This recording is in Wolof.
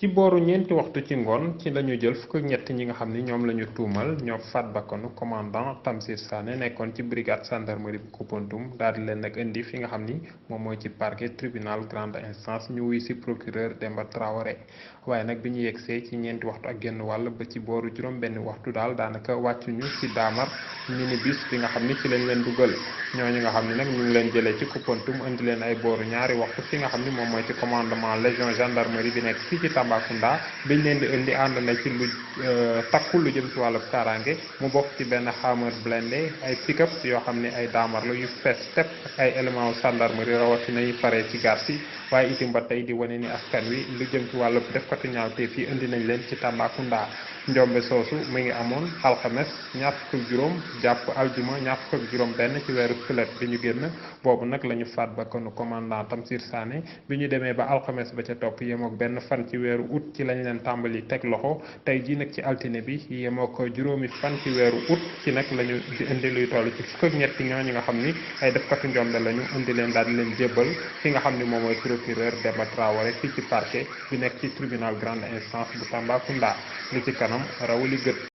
ci booru ñeenti waxtu ci ngoon ci lañu jël fukk ak ñett ñi nga xam ni ñoom la ñu tuumal ñoo faat bakkanu commandant Tamsir Sané nekkoon ci brigade gendarmerie bu Koupentoum daal di leen nag indi fi nga xam ni moom mooy ci parquet tribunal grande instance ñu wuy si procureur Demba Traoré waaye nag bi ñu yegsee ci ñeenti waxtu ak genn wàll ba ci booru juróom-benn waxtu daal daanaka wàccuñu ci daamar minibus bi nga xam ni ci lañ leen dugal ñooñu nga xam ni nag ñu ngi leen jëlee ci Koupentoum indi leen ay booru ñaari waxtu fi nga xam ni moom mooy ci commandement légion gendarmerie bi nekk fii ci Tambacounda biñ leen di indi ànd na ci lu takku lu jëm ci wàllu kaaraange mu bokk ci benn Hummer blindé ay pick-up yoo xam ne ay daamar la yu fees tepp ak ay éléments gendarmerie rawatina yi paree ci gaar si waaye itam ba tey di wane ni askan wi lu jëm ci wàllu defkatu ñaawteef yi indi nañ leen ci Tambacounda njombe soosu mi ngi amoon alxames ñaar fukk ak juróom jàpp aljuma ñaar fukk ak juróom benn ci weeru sulet bi ñu génn boobu nag la ñu faat bakkanu commandant Tamsir Sané bi ñu demee ba alxames ba ca topp yemook benn fan ci weeru août ci lañ leen tàmbali teg loxo tey jii nag ci altine bi yemook juróomi fan ci weeru août ci nag la ñu di indi luy toll ci fukk ak ñetti ñooñu nga xam ni ay defkatu njombe la ñu indi leen daal di leen jébbal fi nga xam ni moom mooy procureur Demba Traoré fii ci parquet bi nekk ci tribunal grande instance bu Tambacounda li ci kanam rawuli gët